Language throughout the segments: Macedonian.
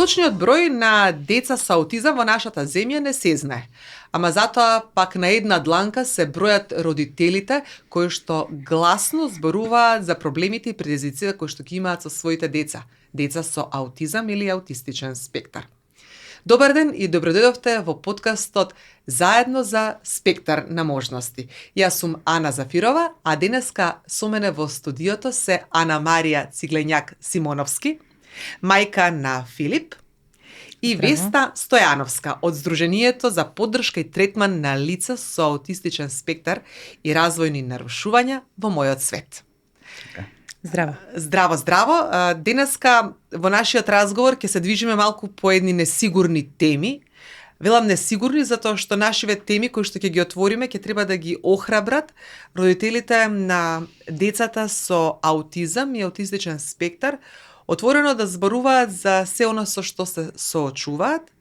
Точниот број на деца со аутизам во нашата земја не се знае. Ама затоа пак на една дланка се бројат родителите кои што гласно зборуваат за проблемите и предизвиците кои што ги имаат со своите деца. Деца со аутизам или аутистичен спектар. Добар ден и добродојдовте во подкастот Заедно за спектар на можности. Јас сум Ана Зафирова, а денеска со мене во студиото се Ана Марија Циглењак Симоновски, мајка на Филип, и Веста Стојановска од Сдруженијето за поддршка и третман на лица со аутистичен спектар и развојни нарушувања во мојот свет. Здраво. Здраво, здраво. Денеска во нашиот разговор ќе се движиме малку по едни несигурни теми. Велам несигурни затоа што нашиве теми кои што ќе ги отвориме ќе треба да ги охрабрат родителите на децата со аутизам и аутистичен спектар, отворено да зборуваат за се оно со што се соочуваат,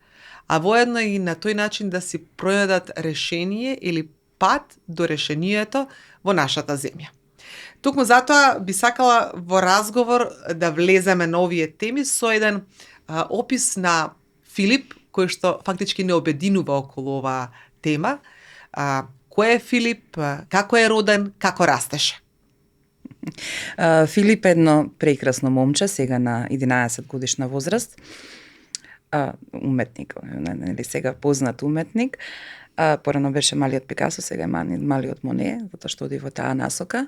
а воедно и на тој начин да си пронајдат решение или пат до решението во нашата земја. Токму затоа би сакала во разговор да влеземе на овие теми со еден опис на Филип, кој што фактички не обединува околу оваа тема. Кој е Филип, како е роден, како растеше? Филип е едно прекрасно момче, сега на 11 годишна возраст. Уметник, нели сега познат уметник. Порано беше малиот Пикасо, сега е малиот Моне, затоа што оди во таа насока.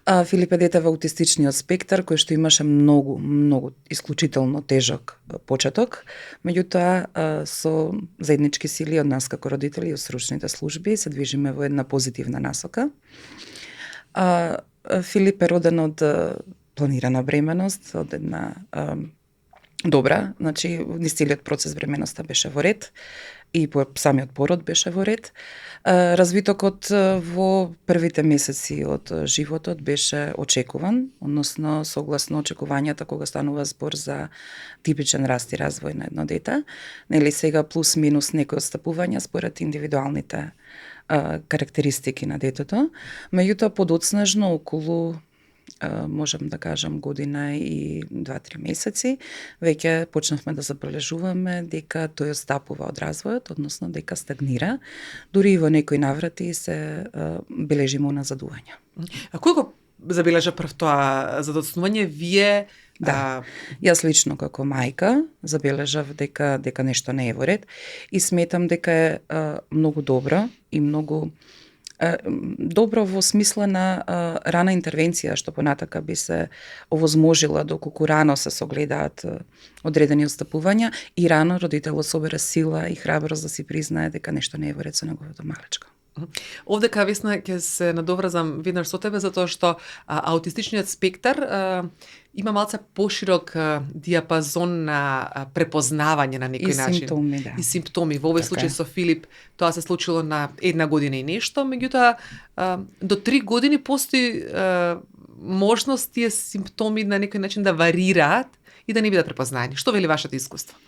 Филип е дете во аутистичниот спектар, кој што имаше многу исклучително тежок почеток. Меѓутоа, со заеднички сили од нас како родители и од стручните служби се движиме во една позитивна насока. Филип е роден од планирана бременост, од една добра, значи низ целиот процес бременоста беше во ред и по самиот пород беше во ред. Развитокот во првите месеци од животот беше очекуван, односно согласно очекувањата кога станува збор за типичен раст и развој на едно дете. Нели сега плюс минус некои отстапувања според индивидуалните карактеристики на детето, меѓутоа подоцнежно околу можам да кажам година и 2-3 месеци, веќе почнавме да забележуваме дека тој отстапува од развојот, односно дека стагнира, дури и во некои наврати се бележимо назадување. А кој го забележа прв тоа задоцнување? Вие? Да, јас лично како мајка забележав дека нешто не е во ред и сметам дека е многу добро и многу добро во смисла на рана интервенција, што понатака би се овозможила доколку рано се согледаат одредени отстапувања и рано родителот собере сила и храброст да си признае дека нешто не е во ред со неговото малечко. Овдека, Весна, ќе се надоврзам веднаш со тебе, затоа што аутистичниот спектар има малце поширок диапазон на препознавање на некој начин. Симптоми, да. И симптоми. Во овој случај со Филип тоа се случило на 1 година и нешто, меѓутоа до 3 години постои можност тие симптоми на некој начин да варираат и да не бидат препознаени. Што вели вашето искуство?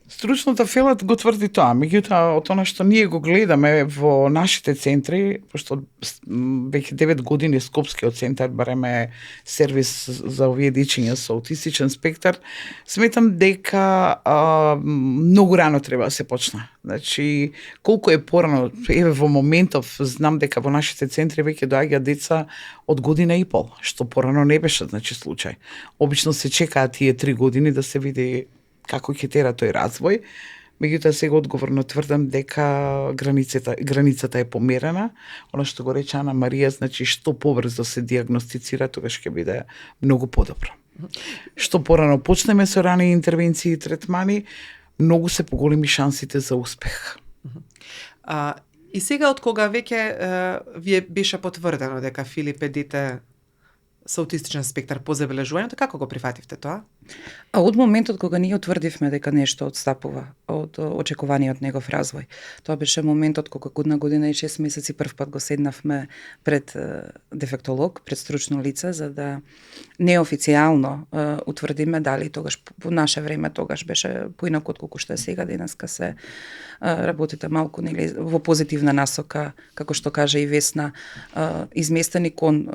Стручната фелат го тврди тоа, меѓутоа од она што ние го гледаме во нашите центри, пошто веќе 9 години Скопскиот центар бареме сервис за овие дечиња со аутистичен спектар, сметам дека многу рано треба да се почне. Значи, колку е порано, еве во моментов знам дека во нашите центри веќе доаѓаат деца од година и пол, што порано не беше случај. Обично се чекаат тие 3 години да се види како ќе тера тој развој, меѓутоа сега одговорно тврдам дека границата е померена. Оно што го рече Ана Марија, значи што побрзо се диагностицира, тогаш ќе биде многу подобро. Што порано почнеме со рани интервенции и третмани, многу се поголеми шансите за успех. И сега од кога веќе вие беше потврдено дека Филип е дете со аутистичен спектар по забележувањето, како го прифативте тоа? Од моментот кога ние утврдивме дека нешто отстапува од очекуваниот негов развој, тоа беше моментот кога година и 6 месеци првпат го седнавме пред дефектолог, пред стручно лице, за да неофицијално утврдиме дали тогаш по наше време тогаш беше поинаку отколку што е сега. Денеска се работите малку нели во позитивна насока, како што каже и Весна, изместени кон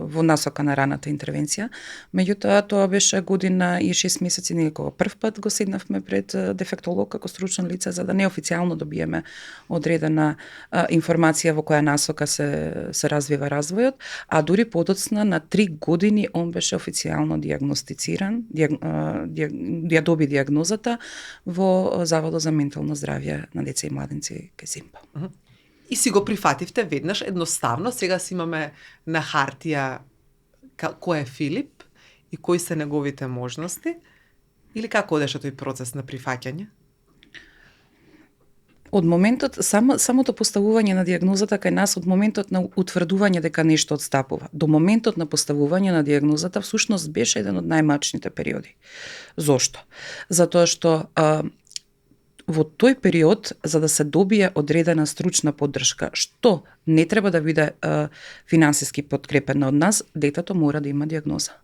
во насока на раната интервенција. Меѓутоа тоа беше година и 6 месеци ние кога прв пат го седнавме пред дефектолог како стручно лице за да неофицијално добиеме одредена информација во која насока се развива развојот, а дури подоцна на 3 години он беше официјално дијагностициран, доби дијагнозата во Заводот за ментално здравје на деца и младенци кај Зимпа. И си го прифативте веднаш, едноставно, сега си имаме на хартија кој е Филип и кои се неговите можности, или како одеше тој процес на прифаќање? Од моментот, самото поставување на дијагнозата кај нас, од моментот на утврдување дека нешто отстапува, до моментот на поставување на дијагнозата, всушност беше еден од најмачните периоди. Зошто? Затоа што во тој период, за да се добие одредена стручна поддршка, што не треба да биде финансиски подкрепена од нас, детето мора да има дијагноза.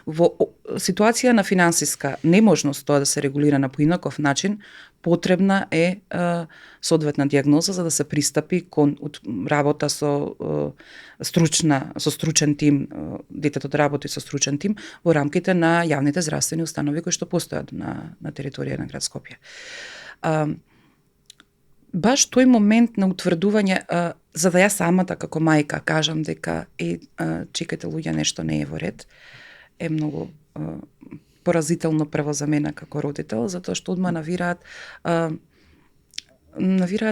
Во ситуација на финансиска неможност тоа да се регулира на поинаков начин, потребна е соодветна дијагноза за да се пристапи кон работа со стручен тим, детето да работи со стручен тим во рамките на јавните здравствени установи кои што постојат на територија на град Скопје. Баш тој момент на утврдување, за да ја самата како мајка кажам дека чекајте луѓе, нешто не е во ред, е многу поразително прво за мене како родител, затоа што одма навираат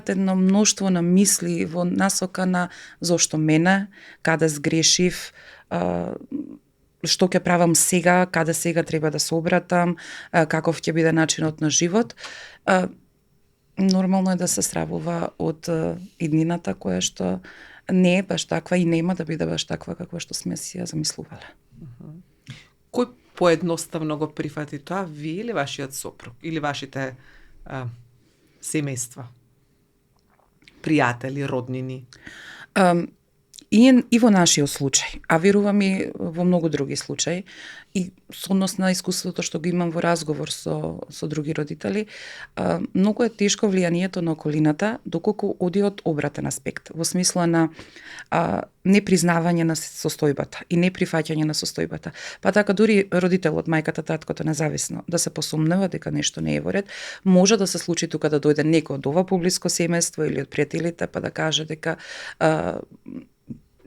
едно мноштво на мисли во насока на зошто мене, каде сгрешив, што ќе правам сега, каде сега треба да се обратам, каков ќе биде начинот на живот. Нормално е да се сравува од иднината која што не е баш таква и нема да биде баш таква каква што сме си ја замислувале. Кој поедноставно го прифати тоа, вие или вашиот сопруг, или вашите семејства, пријатели, роднини? И во нашиот случај, а верувам и во многу други случаи, и со однос на искуството што го имам во разговор со други родители, многу е тешко влијанието на околината, доколку оди од обратен аспект, во смисла на непризнавање на состојбата и неприфаќање на состојбата. Па така дури родителот, мајката, таткото, независно да се посумнува дека нешто не е во ред, може да се случи тука да дојде некој од ова публиско семејство или од пријателите па да каже дека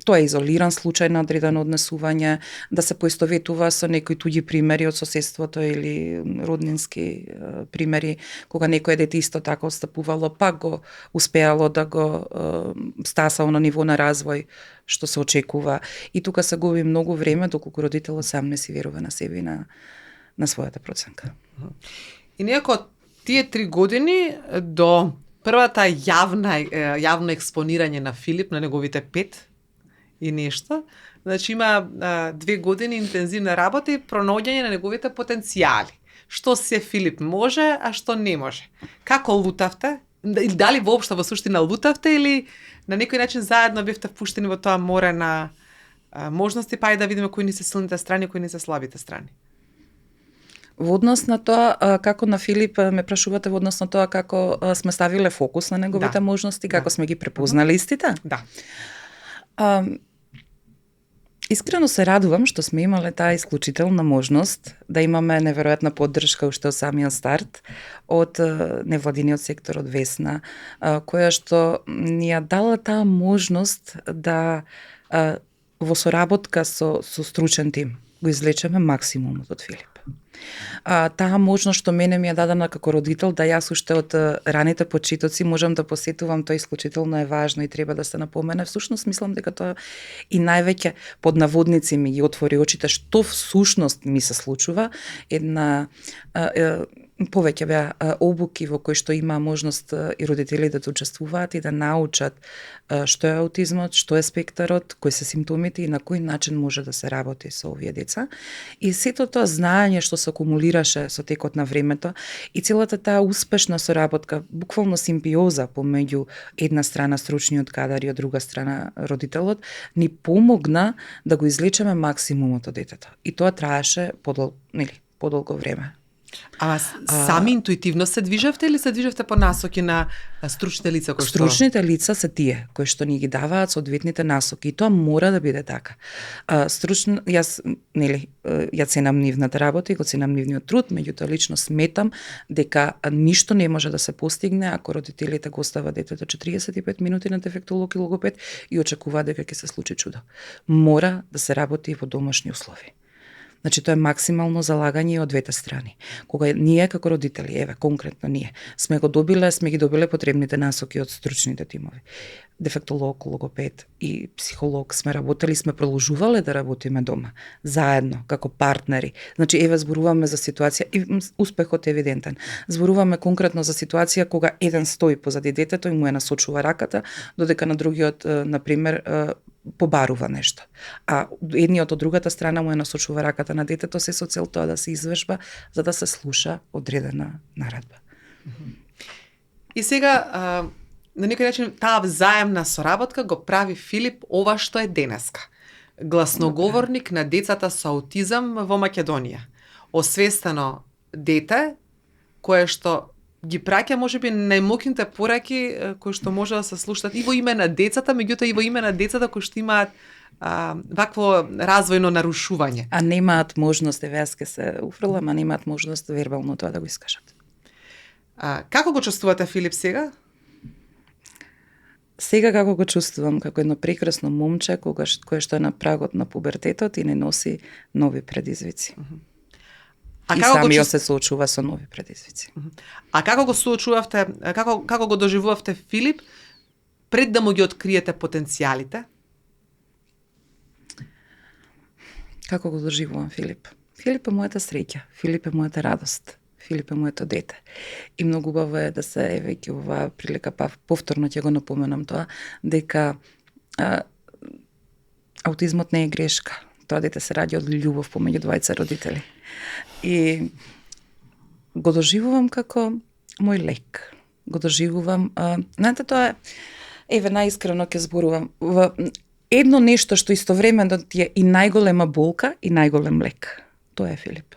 тоа е изолиран случај на одредено однесување, да се поистоветува со некои туѓи примери од соседството или роднински примери, кога некој дете исто така отстапувало, пак го успеало да го стаса на ниво на развој што се очекува. И тука се губи многу време, доколку родителот сам не си верува на себе и на својата проценка. И некако тие 3 години до првата јавно експонирање на Филип, на неговите 5 и нешто. Значи има 2 години интензивна работа и пронаоѓање на неговите потенцијали. Што се Филип може, а што не може. Како лутавте? Или дали воопшто во суштина лутавте или на некој начин заедно бевте впуштени во тоа море на можности, па и да видиме кои ни се силните страни, кои ни се слабите страни? Во однос на тоа, како на Филип ме прашувате во однос на тоа како сме ставиле фокус на неговите можности, како сме ги препознали истите? Да. Искрено се радувам што сме имале таа исклучителна можност да имаме неверојатна поддршка уште од самиот старт од невладиниот сектор, од Весна, која што ни ја дала таа можност да во соработка со стручен тим го извлечеме максимумот од Филип. Таа можност што мене ми е дадена како родител, да јас уште од раните почитоци можам да посетувам, тоа исклучително е важно и треба да се напомене. Всушност мислам дека тоа и највеќе под наводници ми ги отвори очите што всушност ми се случува. Една повеќе беа обуки во кои што има можност и родители да учествуваат и да научат што е аутизмот, што е спектарот, кои се симптомите и на кој начин може да се работи со овие деца. И сето тоа знаење што се акумулираше со текот на времето и целата таа успешна соработка, буквално симбиоза помеѓу една страна стручниот кадар и од друга страна родителот, ни помогна да го извлечеме максимумот од детето. И тоа траеше подолго време. Ама сами интуитивно се движевте или се движевте по насоки на стручните лица кои што? Стручните лица се тие кои што ни ги даваат соодветните насоки и тоа мора да биде така. Јас ја ценам нивната работа и го ценам нивниот труд, меѓутоа лично сметам дека ништо не може да се постигне ако родителите го остават детето 45 минути на дефектолог и логопед и очекуваат дека ќе се случи чудо. Мора да се работи во домашни услови. Значи, тоа е максимално залагање од двете страни. Кога ние како родители, конкретно ние, сме ги добиле потребните насоки од стручните тимови. Дефектолог, логопед и психолог сме работели, сме продолжувале да работиме дома, заедно, како партнери. Значи, зборуваме за ситуација, и успехот е евидентен. Зборуваме конкретно за ситуација кога еден стои позади детето и му ја насочува раката, додека на другиот, например, побарува нешто. А едниот од другата страна му ја насочува раката на детето се со цел тоа да се извежба, за да се слуша одредена наредба. И сега, на некој начин, таа взаемна соработка го прави Филип ова што е денеска. Гласноговорник на децата со аутизам во Македонија. Освестено дете, кое што ги праќа можеби најмокните пораки кои што може да се слушаат и во име на децата, меѓутоа и во име на децата кои што имаат вакво развојно нарушување. А немаат можност, јас ке се уфрлам, а немаат можност вербално тоа да го искажат. Како го чувствувате Филип сега? Сега како го чувствувам, како едно прекрасно момче кое што е на прагот на пубертетот и не носи нови предизвици. А и самиот се соочува со нови предизвици. А како го соочувавте, како го доживувавте Филип пред да му ги откриете потенцијалите? Како го доживувам Филип? Филип е мојата среќа, Филип е мојата радост. Филип е моето дете. И многу убаво е да се ќе оваа прилика, повторно ќе го напоменам тоа, дека аутизмот не е грешка. Тоа дете се раѓа од љубов помеѓу двајца родители. И го доживувам како мој лек. Го доживувам, знаете, тоа е, најискрено ќе зборувам, едно нешто што истовремено ти е и најголема болка и најголем лек. Тоа е Филип.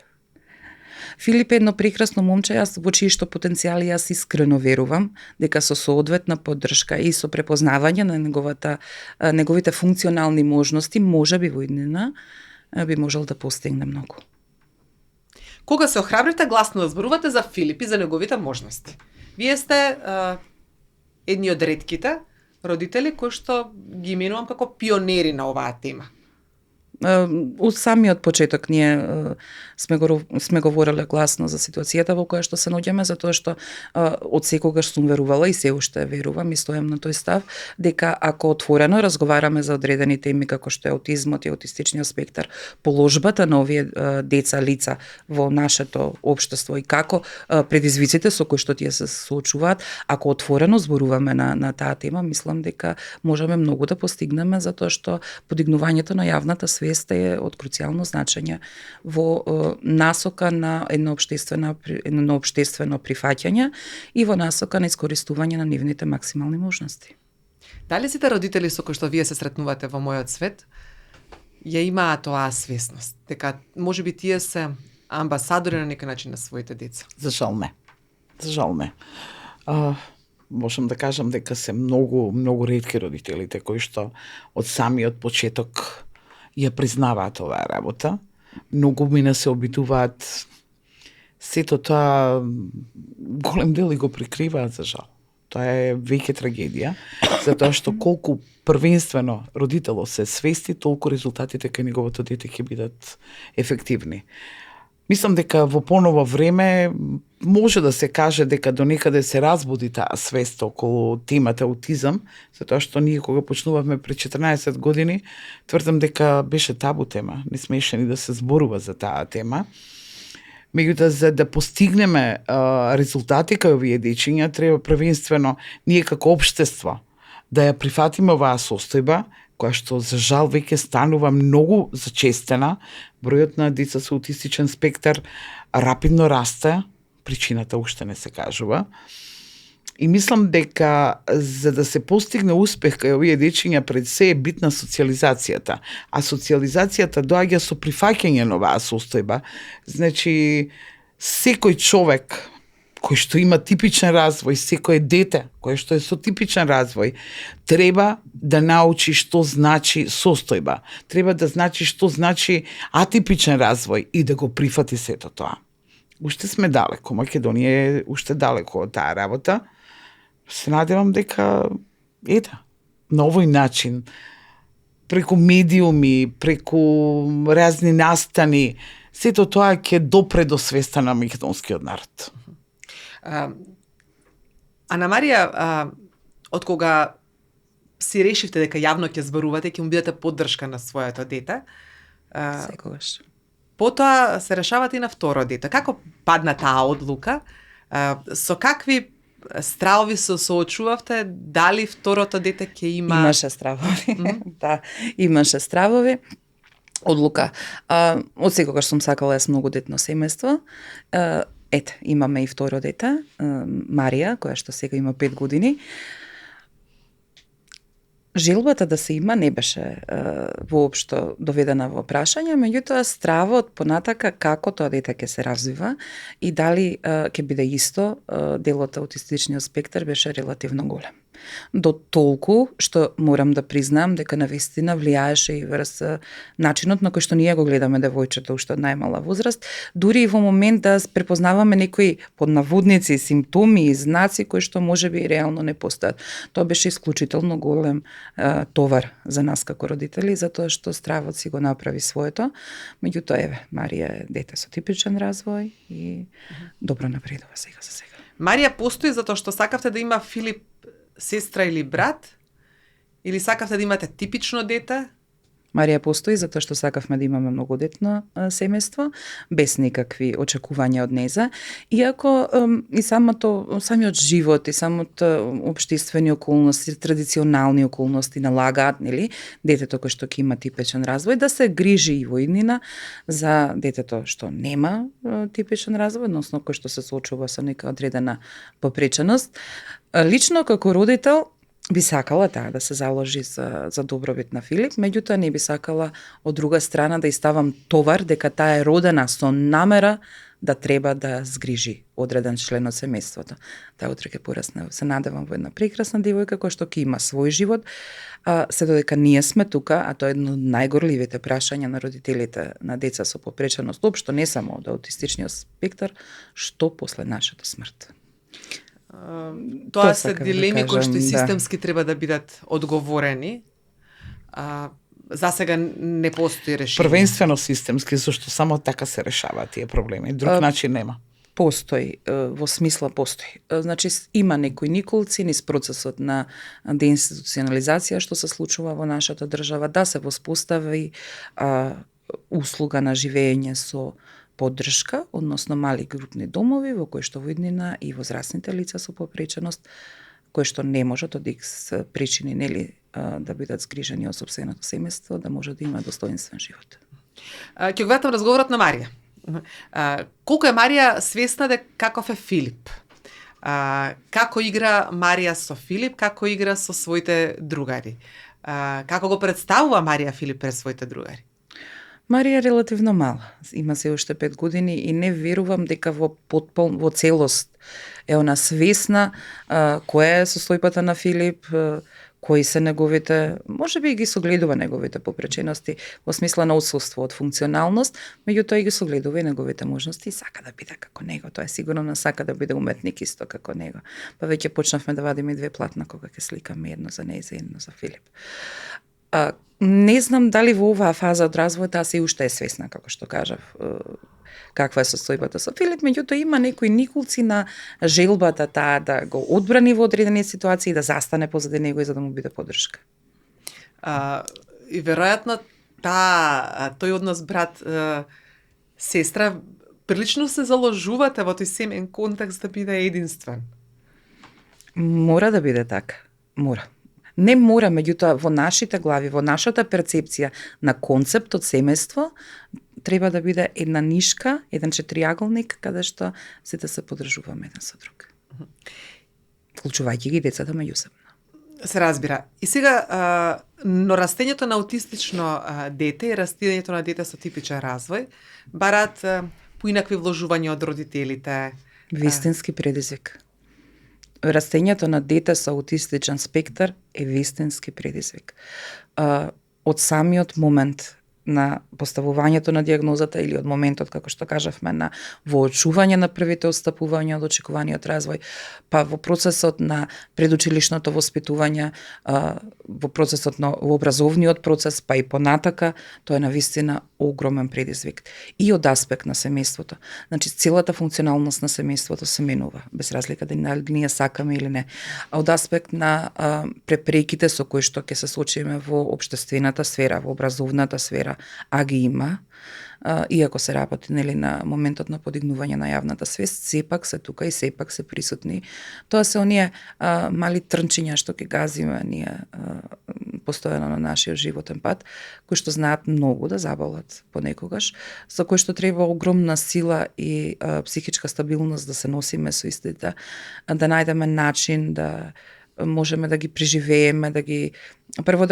Филип е едно прекрасно момче, јас во чии што потенцијали јас искрено верувам дека со соодветна поддршка и со препознавање на неговите функционални можности, можеби во иднина би можел да постигне многу. Кога се охрабрите гласно да зборувате за Филип и за неговите можности? Вие сте едни од ретките родители кои што ги именувам како пионери на оваа тема. Од самиот почеток ние сме говореле гласно за ситуацијата во која што се наоѓаме, затоа што од секогаш сум верувала и се уште верувам и стојам на тој став, дека ако отворено разговараме за одредени теми како што е аутизмот и аутистичниот спектар, положбата на овие деца, лица во нашето општество и како предизвиците со кои што тие се соочуваат, ако отворено зборуваме на таа тема, мислам дека можеме многу да постигнеме, затоа што подигнувањето на јавната свест е од круцијално значење во насока на едно општествено прифаќање и во насока на искористување на нивните максимални можности. Дали сите родители со кои што вие се сретнувате во мојот свет ја имаат оваа свесност, дека можеби тие се амбасадори на некој начин на своите деца? За жал не. Можам да кажам дека се многу ретки родителите кои што од самиот почеток ја признаваат оваа работа. Многу мина се обидуваат сето тоа, голем дел и го прикриваат, за жал. Тоа е веќе трагедија, затоа што колку првенствено родителот се свести, толку резултатите кај неговото дете ќе бидат ефективни. Мислам дека во поново време може да се каже дека до некаде се разбуди таа свест околу темата аутизам, затоа што ние кога почнувавме пред 14 години, тврдам дека беше табу тема, не смеше ни да се зборува за таа тема. Меѓутоа, за да постигнеме резултати кај овие дечиња, треба првенствено ние како општество да ја прифатиме оваа состојба, која што за жал веќе станува многу зачестена. Бројот на деца со аутистичен спектар рапидно расте, причината уште не се кажува. И мислам дека за да се постигне успех кај овие дечиња пред се е битна социјализацијата. А социјализацијата доаѓа со прифаќање на оваа состојба. Значи, секој човек кој што има типичен развој, секое дете кое што е со типичен развој, треба да научи што значи состојба, треба да значи што значи атипичен развој и да го прифати сето тоа. Уште сме далеко, Македонија е уште далеко од таа работа. Се надевам дека на овој начин, преку медиуми, преку разни настани, сето тоа ќе допре до свеста на македонскиот народ. Ана Марија, од кога си решивте дека јавно ќе зборувате, ќе му бидете поддршка на своето дете, Секогаш. потоа се решавате и на второ дете. Како падна таа одлука? Со какви стравови се соочувавте? Дали второто дете ќе има... Имаше стравови. Да, имаше стравови. Одлука. Од секогаш сум сакала јас многодетно семејство. Имаме и второ дете, Марија, која што сега има 5 години. Желбата да се има не беше воопшто доведена во прашање, меѓутоа стравот понатака како тоа дете ќе се развива и дали ќе биде исто, делот аутистичниот спектар беше релативно голем. До толку што морам да признам дека навистина влијаеше и врз начинот на кој што ние го гледаме девојчето уште од најмала возраст, дури и во момент да препознаваме некои под наводници симптоми и знаци кои што можеби реално не постојат. Тоа беше исклучително голем товар за нас како родители, затоа што стравот си го направи своето. Меѓутоа, Марија е дете со типичен развој и добро напредува сега за сега. Марија постои затоа што сакавте да има Филип сестра или брат? Или сакавте да имате типично дете? Марија постои затоа што сакавме да имаме многодетно семејство, без никакви очекувања од неза, иако и самиот живот и општествени околности, традиционални околности налагаат, нели, детето кој што ќе има типичен развој да се грижи и во иднина за детето што нема типичен развој, односно кој што се соочува со нека одредена попреченост. Лично како родител би сакала да се заложи за добробит на Филип, меѓутоа не би сакала од друга страна да иставам товар дека таа е родена со намера да треба да згрижи одреден член од семејството. Таа утре ќе порасне, се надевам, во една прекрасна девојка која што ќе има свој живот, се додека ние сме тука, а тоа е едно од најгорливите прашања на родителите на деца со попреченост, општо не само од аутистичниот спектар, што после нашата смрт. Тоа се дилеми кои што системски треба да бидат одговорени. За сега не постои решение. Првенствено системски, зашто само така се решаваат тие проблеми. Друг начин нема. Постои, во смисла постои. Значи, има некои николци низ процесот на деинституционализација што се случува во нашата држава, да се воспостави услуга на живење со поддршка, односно мали групни домови во кои што во иднина и возрастните лица со попреченост, кои што не можат од X причини, нели, да бидат згрижени од сопственото семејство, да може да има достоинствен живот. Ќе го вратам разговорот на Марија. Колку е Марија свесна дека каков е Филип? Како игра Марија со Филип, како игра со своите другари? Како го представува Марија Филип пред своите другари? Марија е релативно мала, има се уште 5 години и не верувам дека во целост е она свесна која е состојбата на Филип, кои се неговите, можеби ги согледува неговите попречености во смисла на отсуство од функционалност, меѓутоа ги согледува и неговите можности и сака да биде како него. Тоа е сигурно не сака да биде уметник исто како него. Па веќе почнавме да вадиме две платна кога ќе сликаме едно за неја и едно за Филип. Не знам дали во оваа фаза од развој таа се уште е свесна, како што кажав, каква е состојбата со Филип, меѓутоа има некои никулци на желбата таа да го одбрани во одредени ситуации и да застане позади него и за да му биде поддршка. И веројатно тој однос брат сестра прилично се заложувате во тој семен контекст да биде единствен. Мора да биде така. Мора. Не мора, меѓутоа во нашите глави, во нашата перцепција на концептот семејство, треба да биде една нишка, еден четириаголник, каде што сите се поддржуваме еден со друг. Вклучувајќи ги децата меѓусебно. Се разбира. И сега, но растењето на аутистично дете и растењето на дете со типичен развој бараат поинакви вложувања од родителите. Вистински предизвик. Растењето на дете со аутистичен спектар е вистински предизвик. Од самиот момент на поставувањето на диагнозата или од моментот, како што кажавме, на воочување на првите отстапувања од очекуваниот развој, па во процесот на предучилишното воспитување, во процесот на во образовниот процес, па и понатака, тоа е навистина огромен предизвик. И од аспект на семејството. Значи, целата функционалност на семејството се менува, без разлика дали ние сакаме или не. А од аспект на препреките со кои што ќе се соочиме во општествената сфера, во образовната сфера, а ги има, иако се работи на моментот на подигнување на јавната свест, сепак се тука и сепак се присутни. Тоа се оние мали трнчиња што ќе газиме ние постојано на нашиот животен пат, кои што знаат многу да заболат понекогаш, со кои што треба огромна сила и психичка стабилност да се носиме со истите, да најдеме начин да можеме да ги преживееме, прво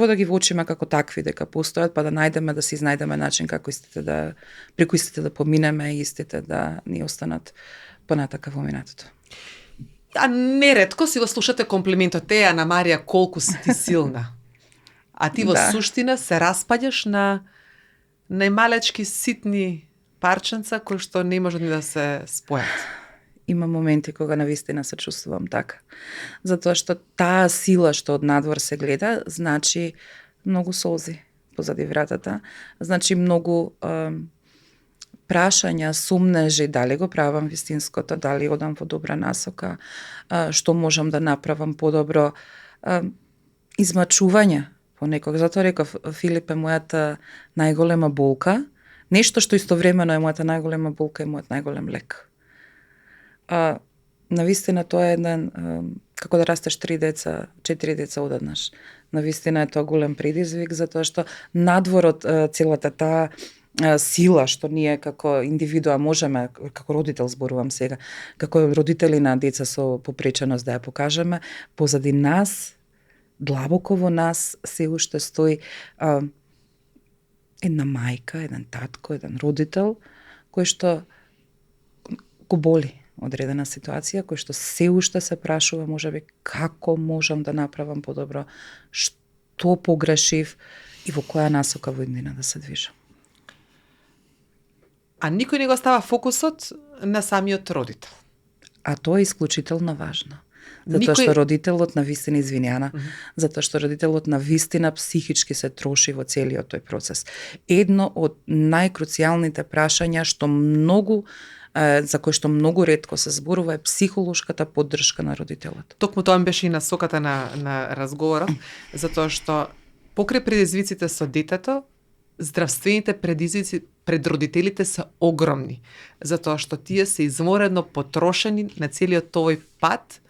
да ги воочиме како такви дека постојат, па да најдеме да си изнајдеме начин како преку истите да поминеме и истите да ни останат понатака во минатото. А неретко си го слушате комплиментот Ана Марија, колку си ти силна. А ти во суштина се распаѓаш на најмалечки ситни парченца кои што не можат ни да се спојат. Има моменти кога навистина се чувствувам така. Затоа што таа сила што од надвор се гледа, значи многу солзи позади вратата, значи многу прашања, сумнежи, дали го правам вистинското, дали одам во добра насока, што можам да направам подобро, измачување понекогаш. Затоа реков, Филип е мојата најголема болка, нешто што истовремено е мојата најголема болка и мојот најголем лек. Навистина тоа е еден, како да растеш 4 деца одеднаш. Навистина е тоа голем предизвик, затоа што надворот целата таа сила што ние како индивидуа можеме, како родител зборувам сега, како родители на деца со попреченост да ја покажеме, позади нас, длабоко во нас се уште стои една мајка, еден татко, еден родител, кој што го боли одредена ситуација, кој што се уште се прашува, можеби, како можам да направам подобро, што погрешив и во која насока во иднина да се движам. А никој не го става фокусот на самиот родител. А тоа е исклучително важно. Затоа што родителот на вистина извинјана, затоа што родителот на вистина психички се троши во целиот тој процес. Едно од најкруцијалните прашања што за кој што многу ретко се зборува е психолошката поддршка на родителот. Токму тоа беше и насоката на разговорот, затоа што покрај предизвиците со детето, здравствените предизвици пред родителите се огромни, затоа што тие се изморедно потрошени на целиот овој пат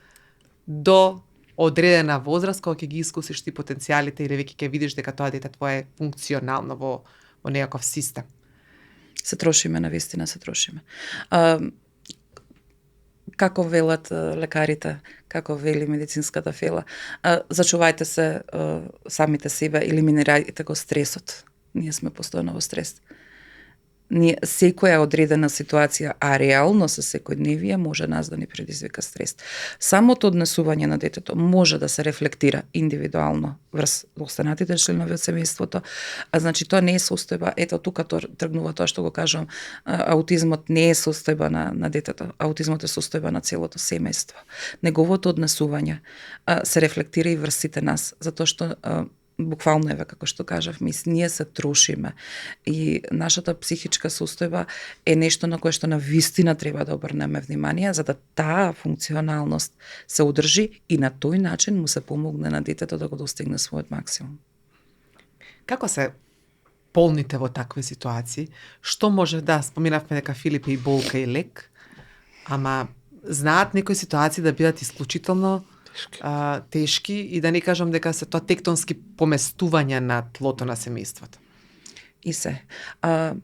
до одредена возраст кога ќе ги искусиш ти потенцијалите или веќе ќе видиш дека тоа дете твое е функционално во некаков систем. Се трошиме, навистина се трошиме. Како велат лекарите, како вели медицинската фела, зачувајте се самите себе, елиминирајте го стресот. Ние сме постојано во стрес. Секоја одредена ситуација, а реално со секојдневие може нас да ни предизвика стрес. Самото однесување на детето може да се рефлектира индивидуално врз останатите членови од семејството, а значи тоа не е состојба, ето тука тргнува тоа што го кажам, аутизмот не е состојба на детето, аутизмот е состојба на целото семејство. Неговото однесување се рефлектира и врз сите нас, затоа што буквално еве како што кажав, ние се трошиме и нашата психичка состојба е нешто на кое што на вистина треба да обрнеме внимание за да таа функционалност се одржи и на тој начин му се помогне на детето да го достигне својот максимум. Како се полните во такви ситуации? Што може да споминавме дека Филип е и болка и лек, ама знаат некои ситуации да бидат исклучително тешки и да не кажам дека се тоа тектонски поместувања на тлото на семејството. И се.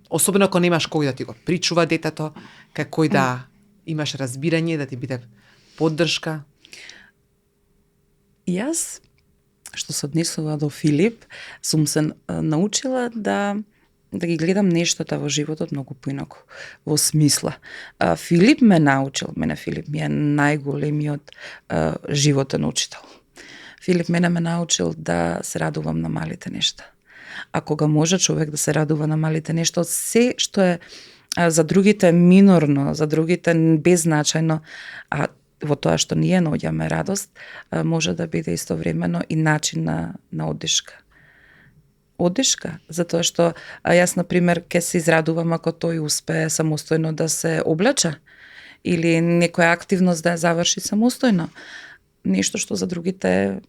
Особено ако немаш кој да ти го причува детето, кој да имаш разбирање, да ти биде поддршка. Јас, што се однесува до Филип, сум се научила да да ги гледам нештата во животот многу поинаку, во смисла. Филип ме научил, Филип ми е најголемиот животен учител. Филип мене ме научил да се радувам на малите нешта. А кога може човек да се радува на малите нешта, се што е за другите минорно, за другите беззначајно, а во тоа што ние наоѓаме радост, може да биде истовремено и начин на одишка. Одишка, затоа што јас, например, ке се израдувам ако тој успее самостојно да се облече или некоја активност да ја заврши самостојно. Нешто што за другите е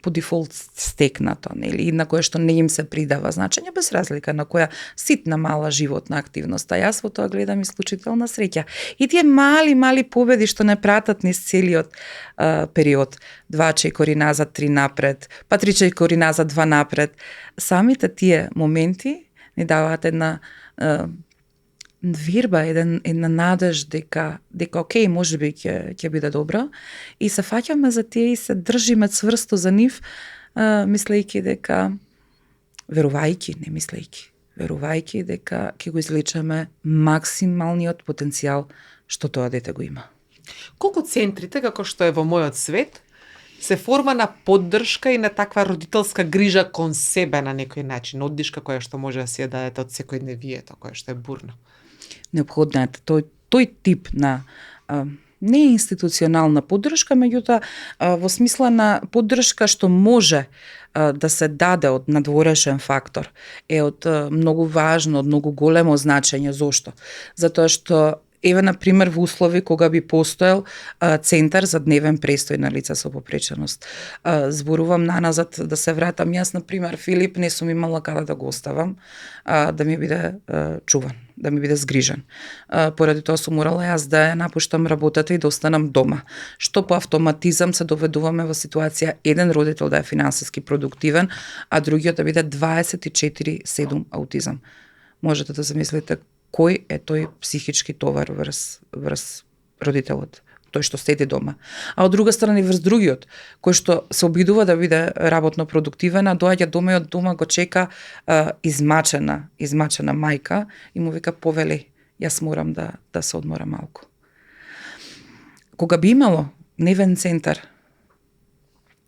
по дефолт стекнато, или на кое што не им се придава значење, без разлика на која ситна мала животна активност. А јас во тоа гледам исклучителна среќа. И тие мали победи што не пратат низ целиот период, 2 чекори назад, 3 напред, па 3 чекори назад, 2 напред, самите тие моменти ни даваат една вирба, една надеж дека окей, можеби ќе биде добро, и се фаќаме за тие и се држиме цврсто за нив, мислејќи дека, верувајќи дека ќе го излечеме максималниот потенцијал што тоа дете го има. Колку центрите, како што е во мојот свет, се форма на поддршка и на таква родителска грижа кон себе на некој начин, оддишка која што може да си ја дадете од секојдневието, која што е бурно. Неопходна е тој тип на не институционална поддршка, меѓутоа во смисла на поддршка што може да се даде од надворешен фактор, е од многу важно, од многу големо значење. Зошто? Затоа што еве, например, во услови кога би постоел центар за дневен престој на лица со попреченост. Зборувам наназад, да се вратам. Јас, например, Филип, не сум имала каде да го оставам, да ми биде чуван, да ми биде згрижен. Поради тоа сум морала јас да ја напуштам работата и да останам дома. Што по автоматизам се доведуваме во ситуација еден родител да е финансиски продуктивен, а другиот да биде 24/7 аутизам. Можете да замислите кој е тој психички товар врз родителот, тој што седи дома. А од друга страна и врз другиот, кој што се обидува да биде работно продуктивен, а доаѓа дома и од дома го чека измачена мајка и му вика: повели, јас морам да се одморам малку. Кога би имало дневен центар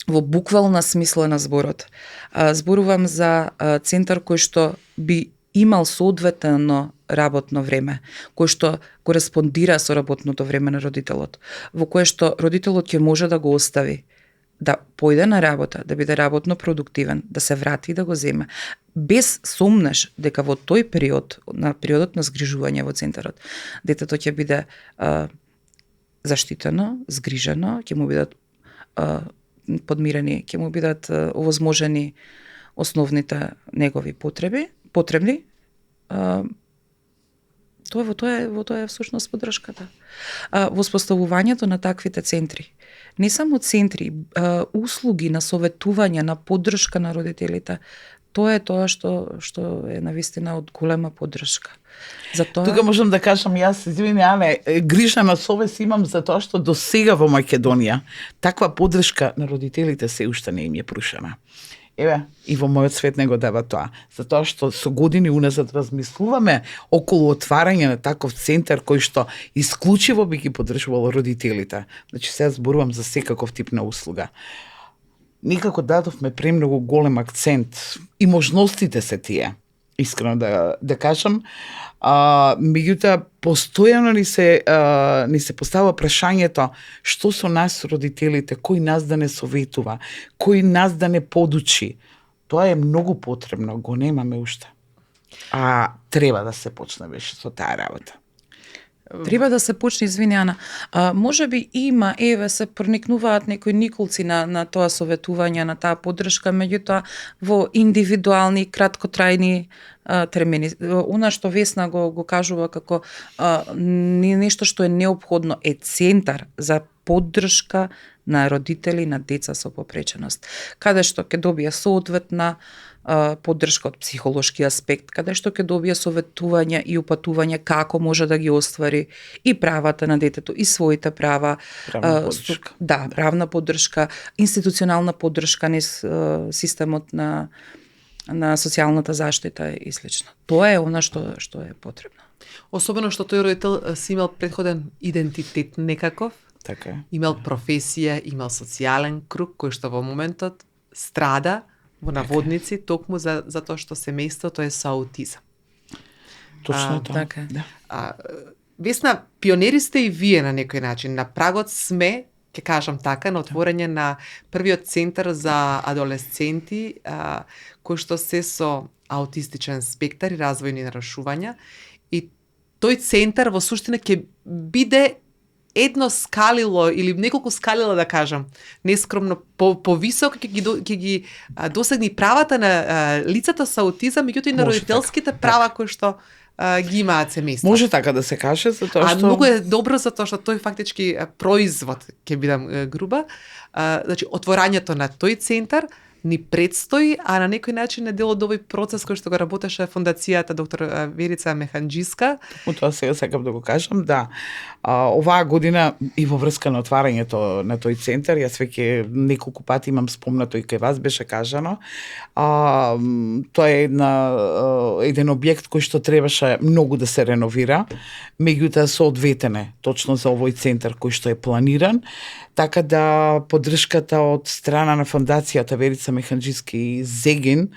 во буквална смисла на зборот, зборувам за центар кој што би имал соодветно работно време, кој што кореспондира со работното време на родителот, во кое што родителот ќе може да го остави, да појде на работа, да биде работно продуктивен, да се врати и да го земе, без сомнеш дека во тој период, на периодот на згрижување во центарот, детето ќе биде заштитено, згрижено, ќе му бидат подмирени, ќе му бидат овозможени основните негови потребни. Тоа е всушност поддршката. Воспоставувањето на таквите центри, не само центри, услуги на советување, на поддршка на родителите, тоа е тоа што е навистина од голема поддршка. Затоа... Тука можам да кажам, јас, извини, Ане, грижа на совест имам за тоа што до сега во Македонија таква поддршка на родителите се уште не им е прушена. Еве, и во мојот свет не го дава тоа. Затоа што со години уназад размислуваме околу отварање на таков центар кој што исклучиво би ги поддржувал родителите. Значи, сега зборувам за секаков тип на услуга. Никако дадовме премногу голем акцент и можностите се тие, искрено да кажам. Меѓутоа, постојано ни се поставува прашањето што со нас родителите, кој нас да не советува, кој нас да не подучи. Тоа е многу потребно, го немаме уште. А треба да се почне беше со таа работа. Треба да се почне, извини, Ана. Може би има, се проникнуваат некои николци на тоа советување, на таа поддршка, меѓутоа во индивидуални, краткотрајни термини. Она што Весна го кажува како нешто што е неопходно е центар за поддршка на родители на деца со попреченост, каде што ќе добија соодветна поддршка од психолошки аспект, каде што ќе добија советување и упатување како може да ги оствари и правата на детето, и своите права. Правна поддршка. Правна поддршка, институционална поддршка низ системот на на социјалната заштита и слично. Тоа е она што е потребно. Особено што тој родител си имал предходен идентитет некаков, Така е. имал професија, имал социјален круг кој што во моментот страда во наводници токму за тоа што семејството е со аутизам. Точно тоа. Така е. Да. Весна, пионери сте и вие на некој начин. На прагот сме, ќе кажам така, на отворање на првиот центар за адолесценти кои што се со аутистичен спектар и развојни нарушувања. И тој центар во суштина ќе биде едно скалило или неколку скалила, да кажам, нескромно повисоко ќе ги досегне правата на лицата со аутизам, меѓутоа и на Може родителските права кои што ги имаат семејства. Може така да се каже, затоа што многу е добро затоа што тој фактички производ, ќе бидам груба, значи отворањето на тој центар ни предстои, а на некој начин е дел од овој процес кој што го работеше фондацијата доктор Верица Механџиска. Тоа сега сакам да го кажам, да. Оваа година и во врска на отварањето на тој центар, јас веќе неколку пати имам спомнато и кај вас беше кажано, тоа е еден објект кој што требаше многу да се реновира, меѓутоа соодветен точно за овој центар кој што е планиран, така да поддршката од страна на фондацијата Верица Механџиски и Зегин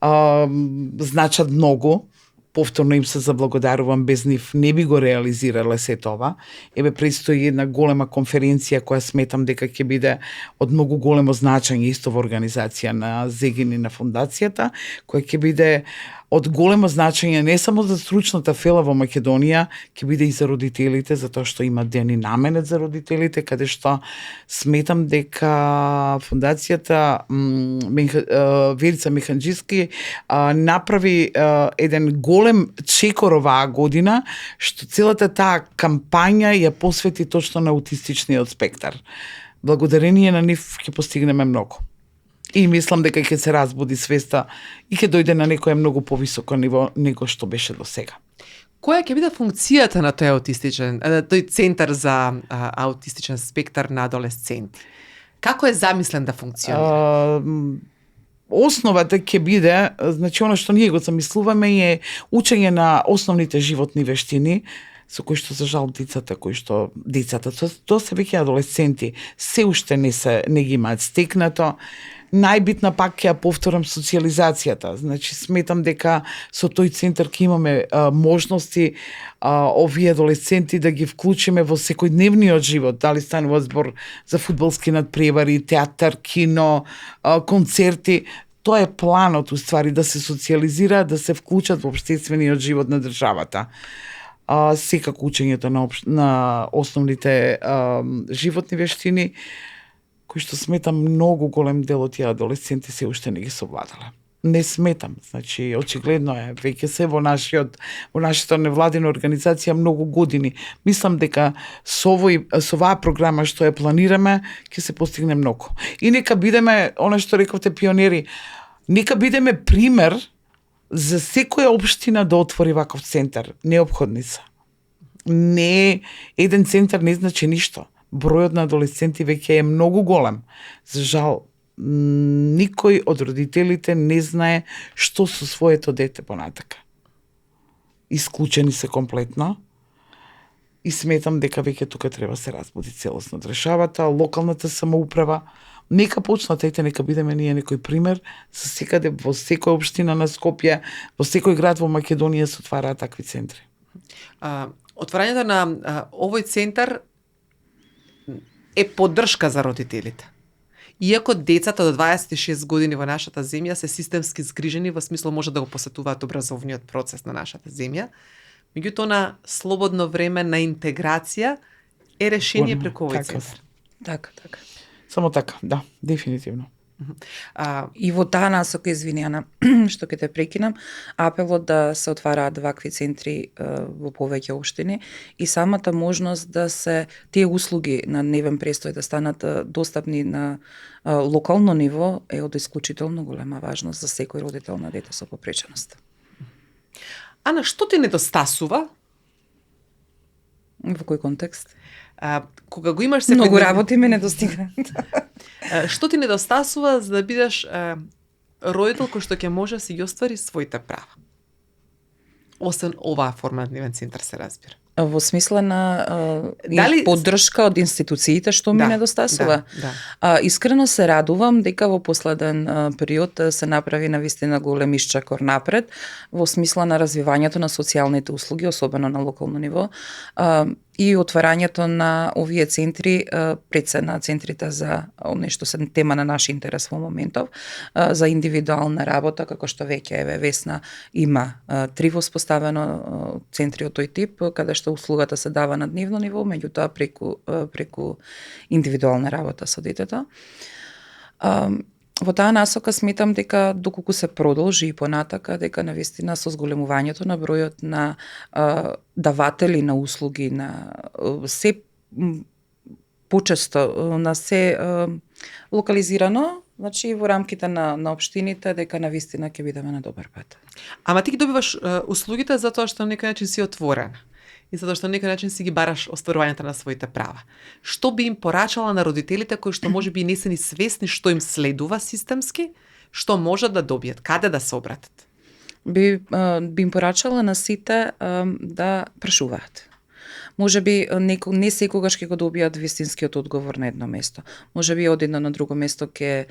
значат многу. Повторно им се заблагодарувам, без нив не би го реализирале се тоа. Еве предстои една голема конференција која сметам дека ќе биде од многу големо значење исто во организација на Зегин и на фондацијата, која ќе биде од големо значење не само за стручната фела во Македонија, ќе биде и за родителите, затоа што има ден и наменет за родителите, каде што сметам дека фондацијата Верица Механџиски направи еден голем чекор оваа година, што целата таа кампања ја посвети точно на аутистичниот спектар. Благодарение на нив ќе постигнеме многу. И мислам дека ќе се разбуди свеста и ќе дојде на некоја многу повисоко ниво него што беше до сега. Која ќе биде функцијата на тој центар за аутистичен спектар на адолесценти? Како е замислен да функционира? Основата ќе биде, значи она што ние го замислуваме е учење на основните животни вештини, со кои што за жал децата, тоа се веќе адолесценти, се уште не ги имаат стекнато. Најбитна пак ќе ја повторам социјализацијата. Значи сметам дека со тој центар ќе имаме можности овие адолесценти да ги вклучиме во секојдневниот живот, дали станува збор за фудбалски надпревари, театар, кино, концерти. Тоа е планот уствари да се социјализира, да се вклучат во општествениот живот на државата. Секако учењето на основните животни вештини, кои што сметам многу голем дел од тие адолесценти се уште не ги совладале. Не сметам, значи очигледно е, веќе се во нашата невладина организација многу години. Мислам дека со оваа програма што ја планираме ќе се постигне многу. И нека бидеме, она што рековте, пионери, нека бидеме пример за секоја општина да отвори ваков центар. Неопходни се. Не, еден центар не значи ништо. Бројот на адолесценти веќе е многу голем. За жал, никој од родителите не знае што со своето дете понатака. Исклучени се комплетно. И сметам дека веќе тука треба се разбуди целосно државата, локалната самоуправа. Нека почнат, нека бидеме ние некој пример за секаде, во секоја општина на Скопје, во секој град во Македонија се отвараат такви центри. Отварањето на овој центар е поддршка за родителите. Иако децата до 26 години во нашата земја се системски згрижени, во смисло може да го посетуваат образовниот процес на нашата земја, меѓутоа на слободно време на интеграција е решение преку овој центар. Така. Само така, да, дефинитивно. И во таа насока, извини Ана, што ќе те прекинам, апелот да се отвараат вакви центри во повеќе општини и самата можност да се тие услуги на дневен престој да станат достапни на локално ниво е од исклучително голема важност за секој родител на дете со попреченост. Ана, што ти недостасува? Во кој контекст? Кога го имаш Многу работи ме недостигаат. Што ти недостасува за да бидеш родител кој што ќе може да си ги оствари своите права. Освен оваа форма на дневен центар се разбира. Во смисла на Дали поддршка од институциите што ми недостасува. Да. Искрено се радувам дека во последен период се направи навистина голем исчакор напред во смисла на развивањето на социјалните услуги, особено на локално ниво, и отварањето на овие центри пред се на центрите за нешто се тема на наш интерес во моментов, за индивидуална работа, како што веќе Весна има 3 воспоставено центри од тој тип, каде што услугата се дава на дневно ниво, меѓутоа преку индивидуална работа со детето. Во таа насока сметам дека доколку се продолжи и понатака, дека навистина со зголемувањето на бројот на даватели на услуги, на се почесто, на се локализирано, значи во рамките на општините, дека навистина ќе бидеме на добар пат. Ама ти ги добиваш услугите затоа што на некој начин си отворена и затоа што на некој начин си ги бараш остварувањето на своите права. Што би им порачала на родителите кои што можеби не се ни свесни што им следува системски, што можат да добијат, каде да се обратат? Би им порачала на сите да прашуваат. Можеби не секогаш ќе го добијат вистинскиот одговор на едно место. Можеби од едно на друго место ќе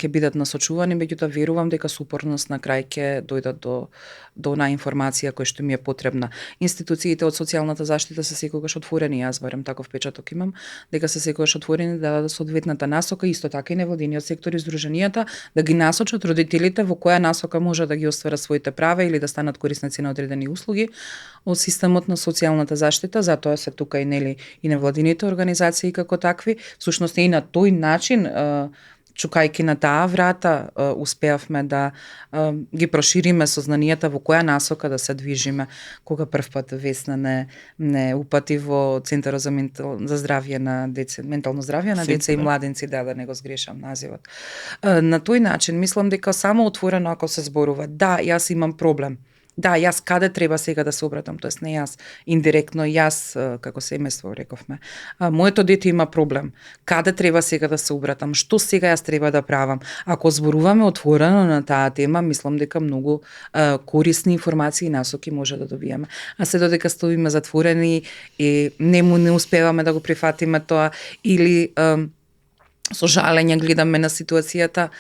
бидат насочувани, меѓутоа верувам дека со упорност на крај ќе дојдат до онаа информација која што ми е потребна. Институциите од социјалната заштита се секогаш отворени, јас барем таков печаток имам, дека се секогаш отворени да дадат соодветната насока, исто така и невладиниот сектор и здруженијата да ги насочат родителите во која насока може да ги остварат своите права или да станат корисници на одредени услуги од системот на социјалната заштита. Затоа се тука и невладините организации како такви. Всушност и на тој начин, чукајќи на таа врата, успеавме да ги прошириме сознанијата во која насока да се движиме. Кога првпат Весна не упати во Центарот за здравје на деца, ментално здравје на деца и младенци, да не го сгрешам називот. На тој начин мислам дека само отворено ако се зборува, да, јас имам проблем. Да, јас каде треба сега да се обратам, тоест не јас, индиректно јас, како семејство рековме. Моето дете има проблем. Каде треба сега да се обратам? Што сега јас треба да правам? Ако зборуваме отворено на таа тема, мислам дека многу корисни информации и насоки може да добиеме. А се додека стоиме затворени и не успеваме да го прифатиме тоа или со жалење гледаме на ситуацијата,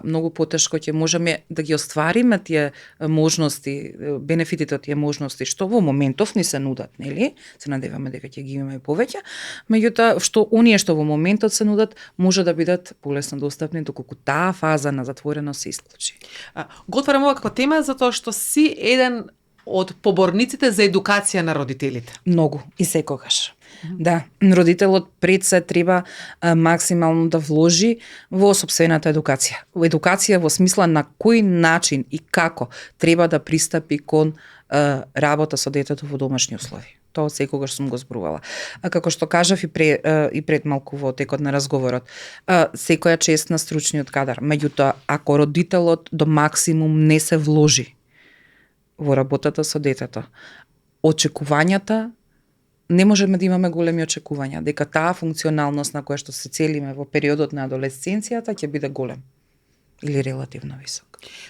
многу потешко ќе можеме да ги оствариме тие можности, бенефитите од тие можности што во моментов ни се нудат, нели? Се надеваме дека ќе ги имаме повеќе, меѓутоа што оние што во моментот се нудат може да бидат полесно достапни доколку таа фаза на затвореност се исклучи. Го отварам ова како тема затоа што си еден од поборниците за едукација на родителите. Многу и секогаш. Да, родителот пред се треба максимално да вложи во сопствената едукација. Едукација во смисла на кој начин и како треба да пристапи кон работа со детето во домашни услови. Тоа секогаш сум го зборувала. А како што кажав и пред малку во текот на разговорот, секоја чест на стручниот кадар. Меѓутоа, ако родителот до максимум не се вложи во работата со детето, очекувањата не можеме да имаме големи очекувања дека таа функционалност на која што се целиме во периодот на адолесценцијата ќе биде голем или релативно висок.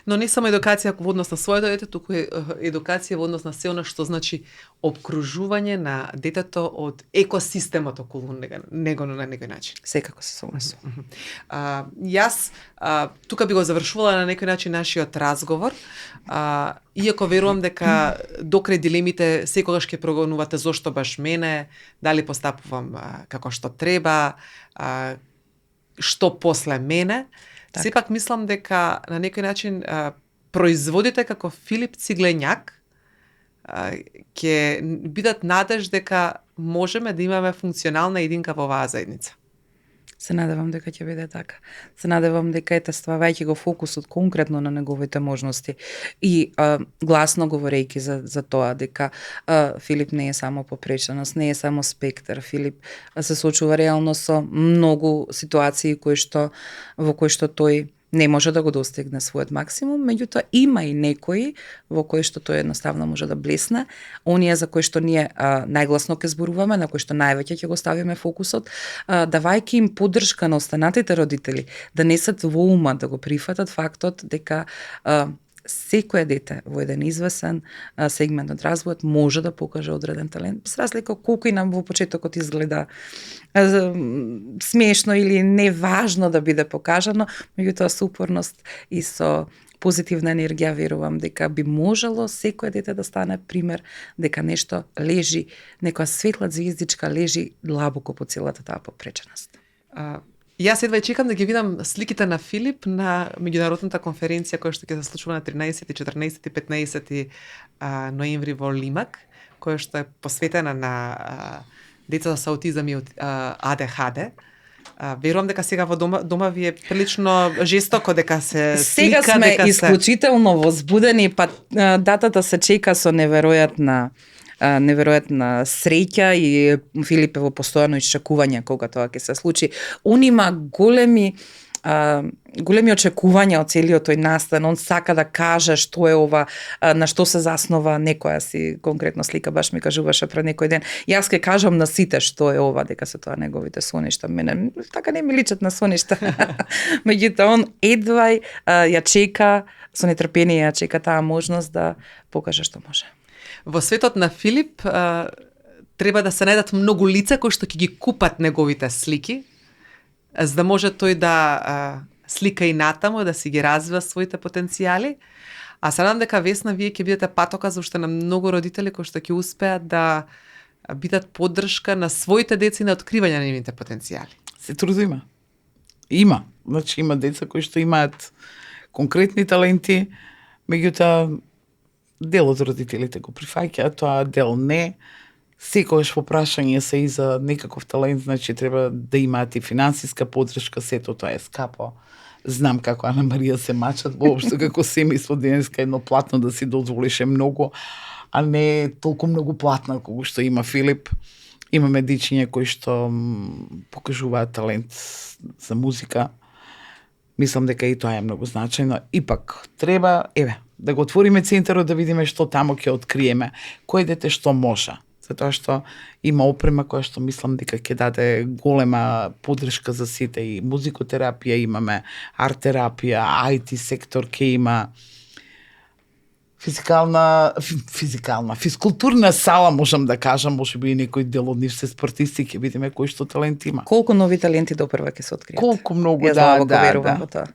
Но не само едукација во однос на своето дете, туку едукација во однос на се она што значи обкружување на детето од екосистемот околу него на некој начин. Секако се согласувам. Јас тука би го завршувала на некој начин нашиот разговор, иако верувам дека докрај дилемите секогаш ќе прогонувате зошто баш мене, дали постапувам како што треба, што после мене. Так. Сепак мислам дека на некој начин производите како Филип Циглењак ќе бидат надеж дека можеме да имаме функционална единка во оваа заедница. Се надевам дека ќе биде така. Се надевам дека ставајќи го фокусот конкретно на неговите можности и гласно говорејќи за тоа дека Филип не е само попреченост, не е само спектар. Филип се соочува реално со многу ситуации во кои што тој не може да го достигне својот максимум, меѓутоа има и некои во кои што тој едноставно може да блесне, оние за кои што ние најгласно ќе зборуваме, на кои што највеќе ќе го ставиме фокусот, давајќи им поддршка на останатите родители, да не се во ума да го прифатат фактот дека секое дете во еден извесен сегмент од развојот може да покаже одреден талент, без разлика колку и нам во почетокот изгледа смешно или неважно да биде покажано, меѓутоа со упорност и со позитивна енергија верувам дека би можело секое дете да стане пример дека нешто лежи, некоја светла звездичка лежи длабоко по целата таа попреченост. Јас едва чекам да ги видам сликите на Филип на меѓународната конференција која што ќе се случува на 13, 14 и 15 ноември во Лимак, која што е посветена на децата со аутизам и АДХД. Верувам дека сега во дома ви е прилично жестоко дека се слика, сега сме дека исклучително возбудени, па датата се чека со неверојатна среќа и Филип е во постојано исчекување кога тоа ќе се случи. Он има големи очекувања од целиот тој настан. Он сака да каже што е ова, на што се заснова, некоја си конкретно слика баш ми кажуваше пред некој ден. Јас ќе кажам на сите што е ова, дека се тоа неговите соништа. Мене така не ми личат на соништа. Меѓутоа он едвај ја чека, со нетрпение ја чека таа можност да покаже што може. Во светот на Филип треба да се најдат многу лица кои што ќе ги купат неговите слики, за да може тој да слика и натаму, да си ги развива своите потенцијали. А се надам дека Весна вие ќе бидете патока за уште на многу родители кои што ќе успеат да бидат поддршка на своите деца и на откривање на нивните потенцијали. Се трудиме. Има. Значи има деца кои што имаат конкретни таленти, меѓутоа дел од родителите го прифаќаат, тоа дел не. Секогаш во прашање се и за некаков талент, значи треба да имаат и финансиска поддршка, сето тоа е скапо. Знам како Ана Марија се мачат, воопшто како семејство денеска едно платно да си дозволише многу, а не толку многу платна колку што има Филип. Имаме дечиња кои што покажуваат талент за музика. Мислам дека и тоа е многу значајно. Ипак треба, да го отвориме центарот, да видиме што тамо ќе откриеме, кој дете што може. Затоа што има опрема која што мислам дека ќе даде голема поддршка за сите, и музикотерапија имаме, арт-терапија, IT сектор ќе има, физкултурна сала, можам да кажам, можеби и некој дел од нив се спортисти, ќе видиме кој што талент има. Колку нови таленти допрва ќе се откријат. Колку многу, верувам во тоа.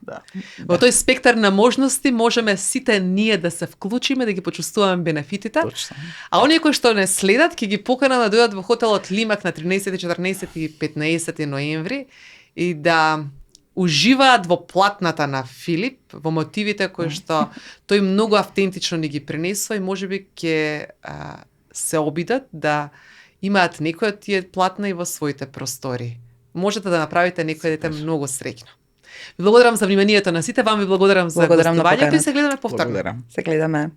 Во тој спектар на можности можеме сите ние да се вклучиме, да ги почувствуваме бенефитите. Точно. А оние кои што не следат, ќе ги поканам да дојдат во хотелот Лимак на 13, 14 и 15 ноември и да уживаат во платната на Филип, во мотивите кои што тој многу автентично ни ги пренесува и можеби ќе се обидат да имаат некој од тие платна и во своите простори. Можете да направите некој дете многу среќно. Ви благодарам за вниманието на сите, вам ви благодарам за гостувањето и се гледаме повторно. Благодарам. Се гледаме.